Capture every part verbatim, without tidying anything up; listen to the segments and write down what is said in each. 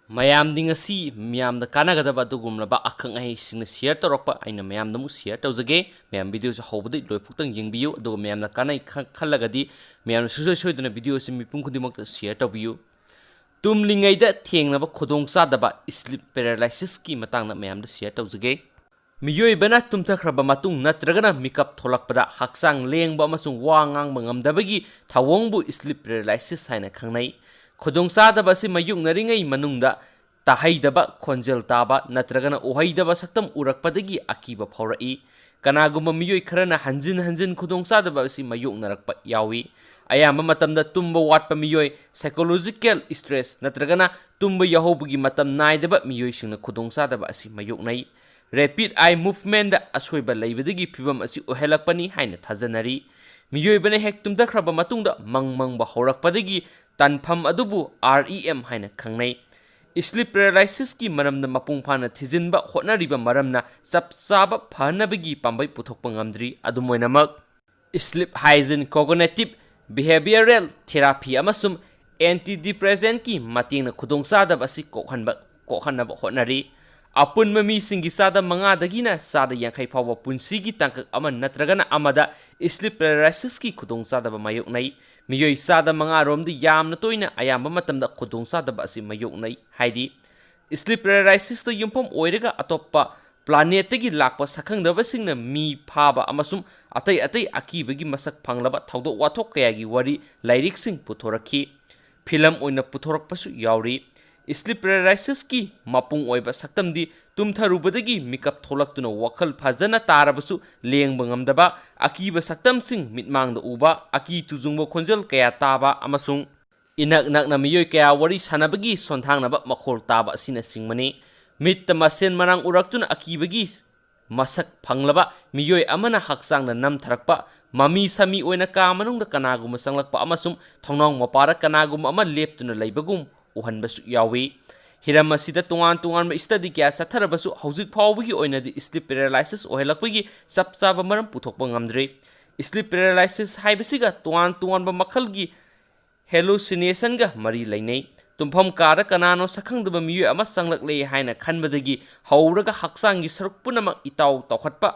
ꯃꯌꯥꯝꯗꯤ ꯉꯁꯤ ꯃꯌꯥꯝꯗ ꯀꯥꯟꯅꯒꯗꯕ ꯑꯗꯨꯒꯨꯝꯂꯕ ꯑꯈꯪ ꯑꯍꯩꯁꯤꯡꯅ ꯁꯤꯌꯔ ꯇꯧꯔꯛꯄ ꯑꯩꯅ ꯃꯌꯥꯝꯗ ꯑꯃꯨꯛ ꯁꯤꯌꯔ ꯇꯧꯖꯒꯦ꯫ ꯃꯌꯥꯝ ꯚꯤꯗꯤꯑꯣꯁꯦ ꯍꯧꯕꯗꯒꯤ ꯂꯣꯏꯐꯥꯎꯇꯪ ꯌꯦꯡꯕꯤꯌꯨ, ꯑꯗꯨꯒ ꯃꯌꯥꯝꯅ ꯀꯥꯟꯅꯩ ꯈ- ꯈꯜꯂꯒꯗꯤ ꯃꯌꯥꯝꯅ ꯁꯨꯡꯁꯣꯏ ꯁꯣꯏꯗꯅ ꯚꯤꯗꯤꯑꯣꯁꯤ ꯃꯤꯄꯨꯝ ꯈꯨꯗꯤꯡꯃꯛꯇ ꯁꯤꯌꯔ ꯇꯧꯕꯤꯌꯨ꯫ ꯇꯨꯝꯂꯤꯉꯩꯗ ꯊꯦꯡꯅꯕ ꯈꯨꯗꯣꯡꯆꯥꯗꯕ, ꯏꯁꯂꯤꯞ ꯄꯦꯔꯥꯂꯥꯏꯁꯤꯁꯀꯤ ꯃꯇꯥꯡꯗ ꯃꯌꯥꯝꯗ ꯁꯤꯌꯔ ꯇꯧꯖꯒꯦ꯫ ꯃꯤꯑꯣꯏꯕꯅ ꯇꯨꯝꯊꯈ꯭ꯔꯕ ꯃꯇꯨꯡ ꯅꯠꯇ꯭ꯔꯒꯅ ꯃꯤꯀꯞ ꯊꯣꯛꯂꯛꯄꯗ ꯍꯛꯆꯥꯡ ꯂꯦꯡꯕ ꯑꯃꯁꯨꯡ ꯋꯥ ꯉꯥꯡꯕ ꯉꯝꯗꯕꯒꯤ ꯊꯧꯑꯣꯡꯕꯨ ꯏꯁꯂꯤꯞ ꯄꯦꯔꯥꯂꯥꯏꯁꯤꯁ ꯍꯥꯏꯅ ꯈꯪꯅꯩ꯫ ꯈꯨꯗꯣꯡꯆꯥꯗꯕ ꯑꯁꯤ ꯃꯥꯌꯣꯛꯅꯔꯤꯉꯩ ꯃꯅꯨꯡꯗ ꯇꯥꯍꯩꯗꯕ ꯈꯣꯟꯖꯦꯜ ꯇꯥꯕ ꯅꯠꯇ꯭ꯔꯒꯅ ꯎꯍꯩꯗꯕ ꯁꯛꯇꯝ ꯎꯔꯛꯄꯗꯒꯤ ꯑꯀꯤꯕ ꯐꯥꯎꯔꯛꯏ꯫ ꯀꯅꯥꯒꯨꯝꯕ ꯃꯤꯑꯣꯏ ꯈꯔꯅ ꯍꯟꯖꯤꯟ ꯍꯟꯖꯤꯟ ꯈꯨꯗꯣꯡꯆꯥꯗꯕ ꯑꯁꯤ ꯃꯥꯌꯣꯛꯅꯔꯛꯄ ꯌꯥꯎꯏ꯫ ꯑꯌꯥꯝꯕ ꯃꯇꯝꯗ ꯇꯨꯝꯕ ꯋꯥꯠꯄ ꯃꯤꯑꯣꯏ, ꯁꯥꯏꯀꯣꯂꯣꯖꯤꯀꯦꯜ ꯁ꯭ꯇ꯭ꯔꯦꯁ ꯅꯠꯇ꯭ꯔꯒꯅ ꯇꯨꯝꯕ ꯌꯥꯍꯧꯕꯒꯤ ꯃꯇꯝ ꯅꯥꯏꯗꯕ ꯃꯤꯑꯣꯏꯁꯤꯡꯅ ꯈꯨꯗꯣꯡꯆꯥꯗꯕ ꯑꯁꯤ ꯃꯥꯌꯣꯛꯅꯩ꯫ ꯔꯦꯄꯤꯗ ꯑꯥꯏ ꯃꯨꯚꯃꯦꯟꯗ ꯑꯁꯣꯏꯕ ꯂꯩꯕꯗꯒꯤ ꯐꯤꯚꯝ ꯑꯁꯤ ꯑꯣꯏꯍꯜꯂꯛꯄꯅꯤ ꯍꯥꯏꯅ ꯊꯥꯖꯅꯔꯤ꯫ ꯃꯤꯑꯣꯏꯕꯅ ꯍꯦꯛ ꯇꯨꯝꯊꯈ꯭ꯔꯕ ꯃꯇꯨꯡꯗ ꯃꯪ ꯃꯪꯕ ꯍꯧꯔꯛꯄꯗꯒꯤ ꯇꯥꯟꯐꯝ ꯑꯗꯨꯕꯨ ꯑꯥꯔ ꯏ ꯑꯦꯝ ꯍꯥꯏꯅ ꯈꯪꯅꯩ꯫ ꯏꯁꯂꯤꯞ ꯄꯦꯔꯥꯂꯥꯏꯁꯤꯁꯀꯤ ꯃꯔꯝꯗ ꯃꯄꯨꯡ ꯐꯥꯅ ꯊꯤꯖꯤꯟꯕ ꯍꯣꯠꯅꯔꯤꯕ ꯃꯔꯝꯅ ꯆꯞ ꯆꯥꯕ ꯐꯅꯕꯒꯤ ꯄꯥꯝꯕꯩ ꯄꯨꯊꯣꯛꯄ ꯉꯝꯗ꯭ꯔꯤ꯫ ꯑꯗꯨꯝ ꯑꯣꯏꯅꯃꯛ, ꯏꯁꯂꯤꯞ ꯍꯥꯏꯖꯤꯟ ꯀꯣꯒꯅꯦꯇꯤꯚ ꯕꯤꯍꯦꯕꯤꯌꯔꯦꯜ ꯊꯦꯔꯥꯄꯤ ꯑꯃꯁꯨꯡ ꯑꯦꯟꯇꯤꯗꯤꯄ꯭ꯔꯦꯁꯦꯟꯠꯀꯤ ꯃꯇꯦꯡꯅ ꯈꯨꯗꯣꯡꯆꯥꯗꯕ ꯑꯁꯤ ꯀꯣꯛꯍꯟꯕ, ꯀꯣꯛꯍꯟꯅꯕ ꯍꯣꯠꯅꯔꯤ꯫ ꯑꯄꯨꯟꯕ ꯃꯤꯁꯤꯡꯒꯤ ꯆꯥꯗ ꯃꯉꯥꯗꯒꯤꯅ ꯆꯥꯗ ꯌꯥꯡꯈꯩ ꯐꯥꯎꯕ ꯄꯨꯟꯁꯤꯒꯤ ꯇꯥꯡꯀꯛ ꯑꯃ ꯅꯠꯇ꯭ꯔꯒꯅ ꯑꯃꯗ ꯏꯁꯂꯤꯞ ꯄꯦꯔꯥꯂꯥꯏꯁꯤꯁꯀꯤ ꯈꯨꯗꯣꯡꯆꯥꯗꯕ ꯃꯥꯌꯣꯛꯅꯩ꯫ ꯃꯤꯑꯣꯏ ꯆꯥꯗ ꯃꯉꯥ ꯔꯣꯝꯗꯤ ꯌꯥꯝꯅ ꯇꯣꯏꯅ ꯑꯌꯥꯝꯕ ꯃꯇꯝꯗ ꯈꯨꯗꯣꯡꯆꯥꯗꯕ ꯑꯁꯤ ꯃꯥꯌꯣꯛꯅꯩ꯫ ꯍꯥꯏꯗꯤ, ꯏꯁꯂꯤꯞ ꯄꯦꯔꯥꯂꯥꯏꯁꯤꯁꯇ ꯌꯨꯝꯐꯝ ꯑꯣꯏꯔꯒ ꯑꯇꯣꯞꯄ ꯄ꯭ꯂꯥꯅꯦꯠꯇꯒꯤ ꯂꯥꯛꯄ ꯁꯛꯈꯪꯗꯕꯁꯤꯡꯅ ꯃꯤ ꯐꯥꯕ ꯑꯃꯁꯨꯡ ꯑꯇꯩ ꯑꯇꯩ ꯑꯀꯤꯕꯒꯤ ꯃꯁꯛ ꯐꯪꯂꯕ ꯊꯧꯗꯣꯛ ꯋꯥꯊꯣꯛ ꯀꯌꯥꯒꯤ ꯋꯥꯔꯤ ꯂꯥꯏꯔꯤꯛꯁꯤꯡ ꯄꯨꯊꯣꯔꯛꯈꯤ꯫ ꯐꯤꯂꯝ ꯑꯣꯏꯅ ꯄꯨꯊꯣꯔꯛꯄꯁꯨ ꯌꯥꯎꯔꯤ꯫ ꯏꯁꯂꯤꯞ ꯄꯦꯔꯥꯂꯥꯏꯁꯤꯁꯀꯤ ꯃꯄꯨꯡ ꯑꯣꯏꯕ ꯁꯛꯇꯝꯗꯤ ꯇꯨꯝꯊꯔꯨꯕꯗꯒꯤ ꯃꯤꯀꯞ ꯊꯣꯛꯂꯛꯇꯨꯅ ꯋꯥꯈꯜ ꯐꯖꯅ ꯇꯥꯔꯕꯁꯨ ꯂꯦꯡꯕ ꯉꯝꯗꯕ, ꯑꯀꯤꯕ ꯁꯛꯇꯝꯁꯤꯡ ꯃꯤꯠꯃꯥꯡꯗ ꯎꯕ, ꯑꯀꯤ ꯇꯨꯖꯨꯡꯕ ꯈꯣꯟꯖꯦꯜ ꯀꯌꯥ ꯇꯥꯕ ꯑꯃꯁꯨꯡ ꯏꯅꯛ ꯅꯛꯅ ꯃꯤꯑꯣꯏ ꯀꯌꯥ ꯋꯥꯔꯤ ꯁꯥꯟꯅꯕꯒꯤ ꯁꯣꯟꯊꯥꯡꯅꯕ ꯃꯈꯣꯜ ꯇꯥꯕ ꯑꯁꯤꯅꯆꯤꯡꯕꯅꯤ꯫ ꯃꯤꯠꯇ ꯃꯁꯦꯟ ꯃꯔꯥꯡ ꯎꯔꯛꯇꯨꯅ ꯑꯀꯤꯕꯒꯤ ꯃꯁꯛ ꯐꯪꯂꯕ ꯃꯤꯑꯣꯏ ꯑꯃꯅ ꯍꯛꯆꯥꯡꯗ ꯅꯝꯊꯔꯛꯄ, ꯃꯃꯤ ꯁꯥꯃꯤ ꯑꯣꯏꯅ ꯀꯥ ꯃꯅꯨꯡꯗ ꯀꯅꯥꯒꯨꯝꯕ ꯆꯪꯂꯛꯄ ꯑꯃꯁꯨꯡ ꯊꯣꯡꯅꯥꯎ ꯃꯄꯥꯗ ꯀꯅꯥꯒꯨꯝꯕ ꯑꯃ ꯂꯦꯞꯇꯨꯅ ꯂꯩꯕꯒꯨꯝ ꯎꯍꯟꯕꯁꯨ ꯌꯥꯎꯏ꯫ ꯍꯤꯔꯝ ꯑꯁꯤꯗ ꯇꯣꯉꯥꯟ ꯇꯣꯉꯥꯟꯕ ꯁ꯭ꯇꯗꯤ ꯀꯌꯥ ꯆꯠꯊꯔꯕꯁꯨ, ꯍꯧꯖꯤꯛ ꯐꯥꯎꯕꯒꯤ ꯑꯣꯏꯅꯗꯤ ꯏꯁꯂꯤꯞ ꯄꯦꯔꯥꯂꯥꯏꯁꯤꯁ ꯑꯣꯏꯍꯜꯂꯛꯄꯒꯤ ꯆꯞ ꯆꯥꯕ ꯃꯔꯝ ꯄꯨꯊꯣꯛꯄ ꯉꯝꯗ꯭ꯔꯤ꯫ ꯏꯁꯂꯤꯞ ꯄꯦꯔꯥꯂꯥꯏꯁꯤꯁ ꯍꯥꯏꯕꯁꯤꯒ ꯇꯣꯉꯥꯟ ꯇꯣꯉꯥꯟꯕ ꯃꯈꯜꯒꯤ ꯍꯦꯂꯨꯁꯤꯅꯦꯁꯟꯒ ꯃꯔꯤ ꯂꯩꯅꯩ꯫ ꯇꯨꯝꯐꯝ ꯀꯥꯗ ꯀꯅꯥꯅꯣ ꯁꯛꯈꯪꯗꯕ ꯃꯤꯑꯣꯏ ꯑꯃ ꯆꯪꯂꯛꯂꯦ ꯍꯥꯏꯅ ꯈꯟꯕꯗꯒꯤ ꯍꯧꯔꯒ ꯍꯛꯆꯥꯡꯒꯤ ꯁꯔꯨꯛ ꯄꯨꯝꯅꯃꯛ ꯏꯇꯥꯎ ꯇꯥꯎꯈꯠꯄ,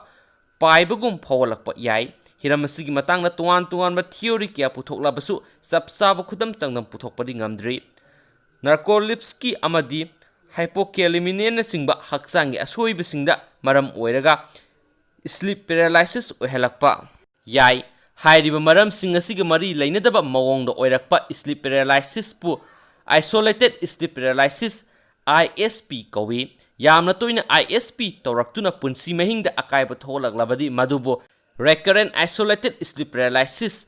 ꯄꯥꯏꯕꯒꯨꯝ ꯐꯥꯎꯍꯜꯂꯛꯄ ꯌꯥꯏ꯫ ꯍꯤꯔꯝ ꯑꯁꯤꯒꯤ ꯃꯇꯥꯡꯗ ꯇꯣꯉꯥꯟ ꯇꯣꯉꯥꯟꯕ theory ꯀꯌꯥ ꯄꯨꯊꯣꯛꯂꯕꯁꯨ ꯆꯞ ꯆꯥꯕ ꯈꯨꯗꯝ ꯆꯥꯡꯗꯝ ꯄꯨꯊꯣꯛꯄꯗꯤ ꯉꯝꯗ꯭ꯔꯤ꯫ ꯅꯥꯔꯀꯣꯂꯤꯞꯁꯀꯤ ꯑꯃꯗꯤ ꯍꯥꯏꯄꯣꯀꯦꯂꯤꯃꯤꯅꯦꯟꯅꯆꯤꯡꯕ ꯍꯛꯆꯥꯡꯒꯤ ꯑꯁꯣꯏꯕꯁꯤꯡꯗ ꯃꯔꯝ ꯑꯣꯏꯔꯒ sleep paralysis ꯑꯣꯏꯍꯜꯂꯛꯄ ꯌꯥꯏ꯫ ꯍꯥꯏꯔꯤꯕ ꯃꯔꯝꯁꯤꯡ ꯑꯁꯤꯒ ꯃꯔꯤ ꯂꯩꯅꯗꯕ ꯃꯑꯣꯡꯗ ꯑꯣꯏꯔꯛꯄ sleep paralysis ꯄꯨ isolated sleep paralysis, I S P, ꯀꯧꯏ꯫ ꯌꯥꯝꯅ ꯇꯣꯏꯅ I S P ꯇꯧꯔꯛꯇꯨꯅ ꯄꯨꯟꯁꯤ ꯃꯍꯤꯡꯗ ꯑꯀꯥꯏꯕ ꯊꯣꯛꯂꯛꯂꯕꯗꯤ ꯃꯗꯨꯕꯨ recurrent isolated sleep paralysis,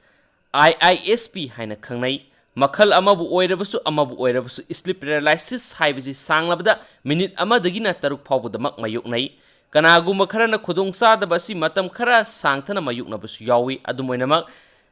I I S P, ꯍꯥꯏꯅ ꯈꯪꯅꯩ꯫ ꯃꯈꯜ ꯑꯃꯕꯨ ꯑꯣꯏꯔꯕꯁꯨ ꯑꯃꯕꯨ ꯑꯣꯏꯔꯕꯁꯨ sleep paralysis ꯍꯥꯏꯕꯁꯤ ꯁꯥꯡꯂꯕꯗ ꯃꯤꯅꯤꯠ ꯑꯃꯗꯒꯤꯅ ꯇꯔꯨꯛ ꯐꯥꯎꯕꯗꯃꯛ ꯃꯥꯌꯣꯛꯅꯩ꯫ ꯀꯅꯥꯒꯨꯝꯕ ꯈꯔꯅ ꯈꯨꯗꯣꯡꯆꯥꯗꯕ ꯑꯁꯤ ꯃꯇꯝ ꯈꯔ ꯁꯥꯡꯊꯅ ꯃꯥꯌꯣꯛꯅꯕꯁꯨ ꯌꯥꯎꯏ꯫ ꯑꯗꯨꯝ ꯑꯣꯏꯅꯃꯛ,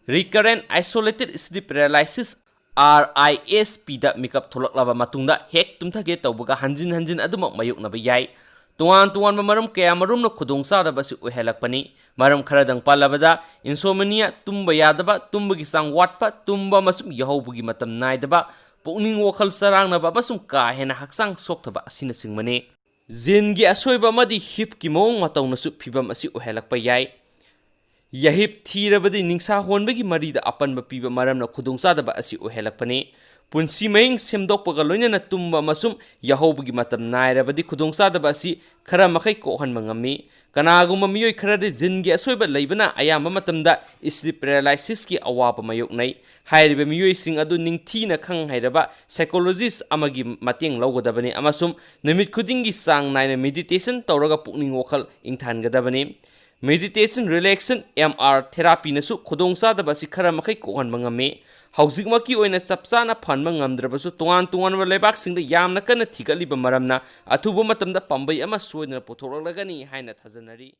recurrent isolated sleep paralysis, R I S P, ꯗ ꯃꯤꯀꯞ ꯊꯣꯛꯂꯛꯂꯕ ꯃꯇꯨꯡꯗ ꯍꯦꯛ ꯇꯨꯝꯊꯒꯦ ꯇꯧꯕꯒ ꯍꯟꯖꯤꯟ ꯍꯟꯖꯤꯟ ꯑꯗꯨꯃꯛ ꯃꯥꯌꯣꯛꯅꯕ ꯌꯥꯏ꯫ ꯇꯣꯉꯥꯟ ꯇꯣꯉꯥꯟꯕ ꯃꯔꯝ ꯀꯌꯥ ꯃꯔꯨꯝꯅ ꯈꯨꯗꯣꯡꯆꯥꯗꯕ ꯑꯁꯤ ꯑꯣꯏꯍꯜꯂꯛꯄꯅꯤ꯫ ꯃꯔꯝ ꯈꯔꯗꯪ ꯄꯜꯂꯕꯗ, insomnia, ꯇꯨꯝꯕ ꯌꯥꯗꯕ, ꯇꯨꯝꯕꯒꯤ ꯆꯥꯡ ꯋꯥꯠꯄ, ꯇꯨꯝꯕ ꯑꯃꯁꯨꯡ ꯌꯥꯍꯧꯕꯒꯤ ꯃꯇꯝ ꯅꯥꯏꯗꯕ, ꯄꯨꯛꯅꯤꯡ ꯋꯥꯈꯜ ꯆꯔꯥꯡꯅꯕ ꯑꯃꯁꯨꯡ ꯀꯥ ꯍꯦꯟꯅ ꯍꯛꯆꯥꯡ ꯁꯣꯛꯊꯕ ꯑꯁꯤꯅꯆꯤꯡꯕꯅꯤ꯫ Gene ꯒꯤ ꯑꯁꯣꯏꯕ ꯑꯃꯗꯤ ꯍꯤꯞꯀꯤ ꯃꯑꯣꯡ ꯃꯇꯧꯅꯁꯨ ꯐꯤꯚꯝ ꯑꯁꯤ ꯑꯣꯏꯍꯜꯂꯛꯄ ꯌꯥꯏ꯫ ꯌꯥꯍꯤꯞ ꯊꯤꯔꯕꯗꯤ ꯅꯤꯡꯁꯥ ꯍꯣꯟꯕꯒꯤ ꯃꯔꯤꯗ ꯑꯄꯟꯕ ꯄꯤꯕ ꯃꯔꯝꯅ ꯈꯨꯗꯣꯡꯆꯥꯗꯕ ꯑꯁꯤ ꯑꯣꯏꯍꯜꯂꯛꯄꯅꯤ꯫ ꯄꯨꯟꯁꯤ ꯃꯍꯤꯡ ꯁꯦꯝꯗꯣꯛꯄꯒ ꯂꯣꯏꯅꯅ ꯇꯨꯝꯕ ꯑꯃꯁꯨꯡ ꯌꯥꯍꯧꯕꯒꯤ ꯃꯇꯝ ꯅꯥꯏꯔꯕꯗꯤ ꯈꯨꯗꯣꯡꯆꯥꯗꯕ ꯑꯁꯤ ꯈꯔ ꯃꯈꯩ ꯀꯣꯛꯍꯟꯕ ꯉꯝꯃꯤ꯫ ꯀꯅꯥꯒꯨꯝꯕ ꯃꯤꯑꯣꯏ ꯈꯔꯗꯤ gene ꯒꯤ ꯑꯁꯣꯏꯕ ꯂꯩꯕꯅ ꯑꯌꯥꯝꯕ ꯃꯇꯝꯗ sleep paralysis ꯀꯤ ꯑꯋꯥꯕ ꯃꯥꯌꯣꯛꯅꯩ꯫ ꯍꯥꯏꯔꯤꯕ ꯃꯤꯑꯣꯏꯁꯤꯡ ꯑꯗꯨ ꯅꯤꯡꯊꯤꯅ ꯈꯪ ꯍꯩꯔꯕ psychologist ꯑꯃꯒꯤ ꯃꯇꯦꯡ ꯂꯧꯒꯗꯕꯅꯤ ꯑꯃꯁꯨꯡ ꯅꯨꯃꯤꯠ ꯈꯨꯗꯤꯡꯒꯤ ꯆꯥꯡ ꯅꯥꯏꯅ meditation ꯇꯧꯔꯒ ꯄꯨꯛꯅꯤꯡ ꯋꯥꯈꯜ ꯏꯪꯊꯍꯟꯒꯗꯕꯅꯤ꯫ Meditation relaxation, M R therapy ꯅꯁꯨ ꯈꯨꯗꯣꯡꯆꯥꯗꯕ ꯑꯁꯤ ꯈꯔ ꯃꯈꯩ ꯀꯣꯛꯍꯟꯕ ꯉꯝꯃꯤ꯫ ꯍꯧꯖꯤꯛꯃꯛꯀꯤ ꯑꯣꯏꯅ ꯆꯞ ꯆꯥꯅ ꯐꯍꯟꯕ ꯉꯝꯗ꯭ꯔꯕꯁꯨ, ꯇꯣꯉꯥꯟ ꯇꯣꯉꯥꯟꯕ ꯂꯩꯕꯥꯛꯁꯤꯡꯗ ꯌꯥꯝꯅ ꯀꯟꯅ ꯊꯤꯒꯠꯂꯤꯕ ꯃꯔꯝꯅ ꯑꯊꯨꯕ ꯃꯇꯝꯗ ꯄꯥꯝꯕꯩ ꯑꯃ ꯁꯣꯏꯗꯅ ꯄꯨꯊꯣꯛꯂꯛꯂꯒꯅꯤ ꯍꯥꯏꯅ ꯊꯥꯖꯅꯔꯤ꯫